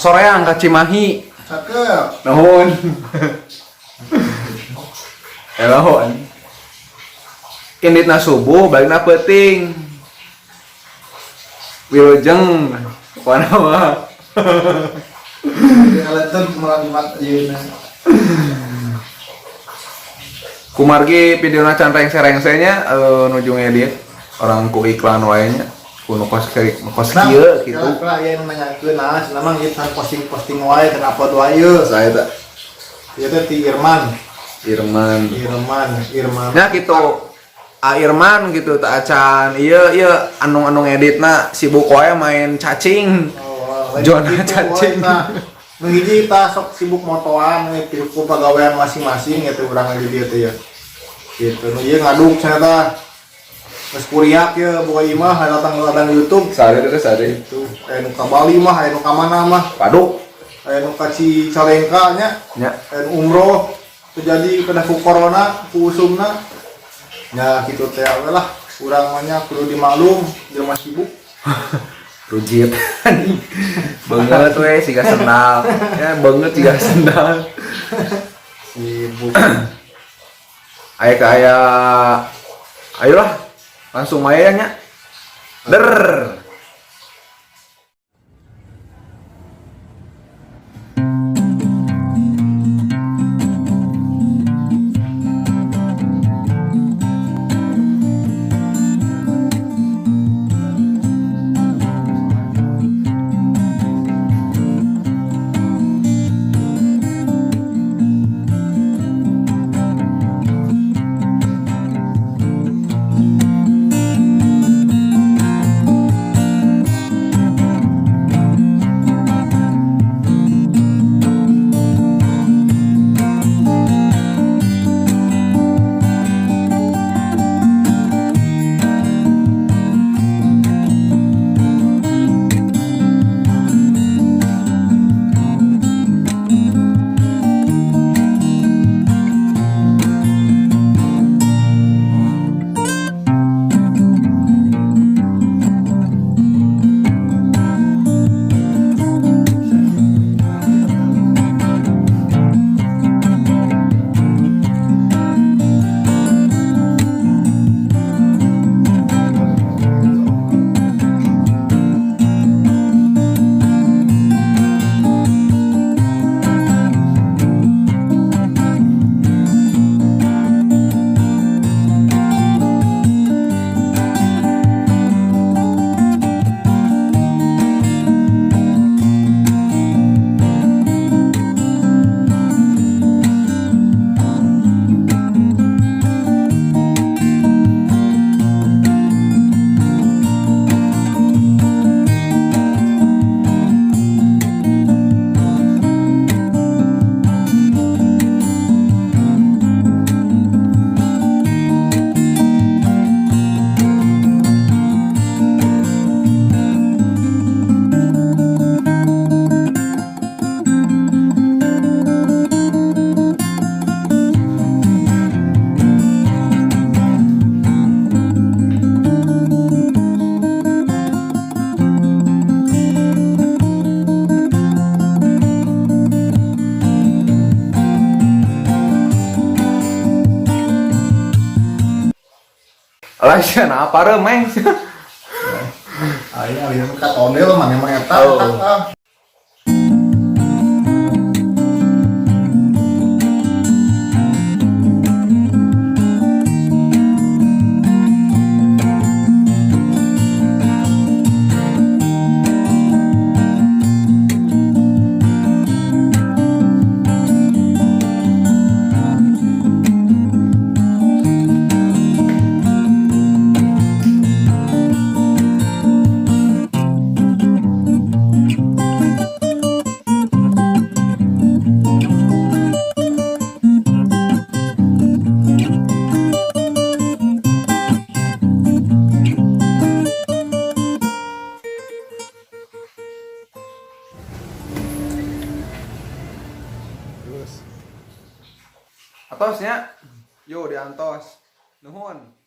Soreang ka Cimahi. Cakep. Nuhun. Elo. Inditna subuh balikna peuting. Wilujeng pokona mah. Jadi alatun malam Jumat ayeuna. Kumargi videona can rengse-rengse nya, nuju ngedit orang ku iklan wae nya ku nu kos kos kieu gitu. Nah, aya nu nanyakeun, nah cenah mah ieu posting-posting wae kenapa upload wae ieu. Saya tak Ieu teh ti Irman. Irman. Irman, Irman. Ya gitu. A Irman gitu tak acan. Iya iya anu-anu ngeditna sibuk wae main cacing. Oh, lain Zona gitu, cacing. woy, tah. Nu hiji tah sok sibuk motoan we ku pagawean masing-masing gitu urang di dieu teh ya. Gitu. Nu ieu ngaduk cenah tah. Geus kuriak ye boga imah datang ladang YouTube. Sare teh sare. Gitu. Aya nu ka Bali mah, aya nu ka mana mah, Paduk aya nu ka Cicalengka nya, nya. aya nu umroh terjadi kena ku corona, ku usumna. Ya gitu teh we lah. Urang mah nya kudu dimaklum jelema sibuk. Rujit. Banget we siga sendal. Ya banget siga sendal. Sibuk. Aya ka aya ayolah langsung wae nya. Der. Alah sia nah parem meng. Aing alih ka tondel mah emang eta. Oh. Ah. Terus. Atosnya. Yo diantos. Nuhun.